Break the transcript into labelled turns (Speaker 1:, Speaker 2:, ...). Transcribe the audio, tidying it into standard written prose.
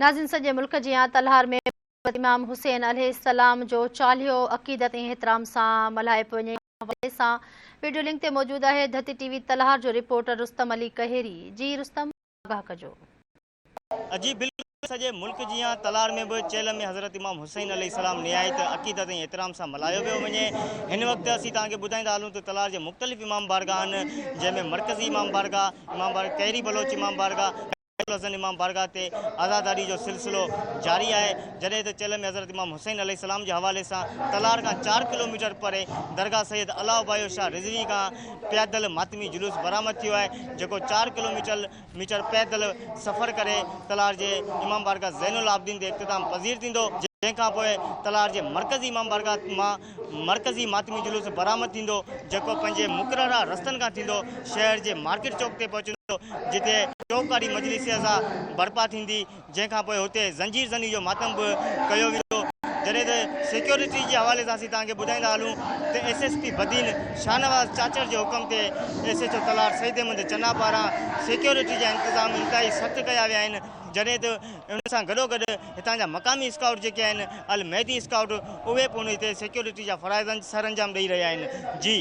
Speaker 1: ناظرين سڄي ملڪ جيان تلهار ۾ امام حسين عليه السلام جو چاليهو عقيدت ۽ احترام سان ملهايو پيو وڃي حوالي سان ويڊيو لنڪ تي موجود آهي ڌتي ٽي وي تلهار جو رپورٽر رستم علي ڪهيري جي رستم آگاهه ڪجو.
Speaker 2: جي بلڪل سڄي ملڪ جيان تلهار ۾ به چيلهه ۾ حضرت امام حسين عليه السلام نهايت عقيدت ۽ احترام سان ملهايو پيو وڃي هن وقت اسين توهان کي ٻڌائيندا هلون ته تلهار جي مختلف امام بارگاهن جنهن ۾ مرڪزي امام بارگاهه امام بارگاهه ڪهيري بلوچ امام بارگاهه الحسن امام بارگاهه تي عزاداري جو سلسلو جاري آهي، جڏهن ته چيلهه ۾ حضرت امام حسين عليه السلام جي حوالي سان تلهار کان چار ڪلوميٽر پري درگاهه سيد الله بايو شاهه رضوي کان پيادل ماتمي جلوس برآمد ٿيو آهي، جيڪو چار ڪلوميٽر ميٽر پيدل سفر ڪري تلهار جي امام بارگاهه زين العابدين تي اختتام پذير ٿيندو، جنهن کان پوء تلهار جي مرڪزي امام بارگاهه مان مرڪزي ماتمي جلوس برآمد ٿيندو، جيڪو پنهنجي مقرره رستن کان ٿيندو شهر جي مارڪيٽ چوڪ تي پهچندو، جتي چوڪ واري مجلس عزا برپا ٿيندي، جنهن کان پوء هتي زنجير زني جو ماتم به ڪيو ويندو. جڏهن ته سيڪيورٽي جي حوالي سان اسين توهان کي ٻڌائيندا هلون ته S S P Badin Shahnawaz Chachar جي حڪم تي S H O Talhar Saeed Ahmed Channa پاران سيڪيورٽي جا انتظام انتهائي سخت ڪيا ويا آهن، جڏهن ته ان سان گڏوگڏ هتان جا مقامي اسڪائوٽ جيڪي آهن المهدي اسڪائوٽ اهي به هتي سيڪيورٽي جا فرائض سرانجام ڏئي رهيا آهن جي.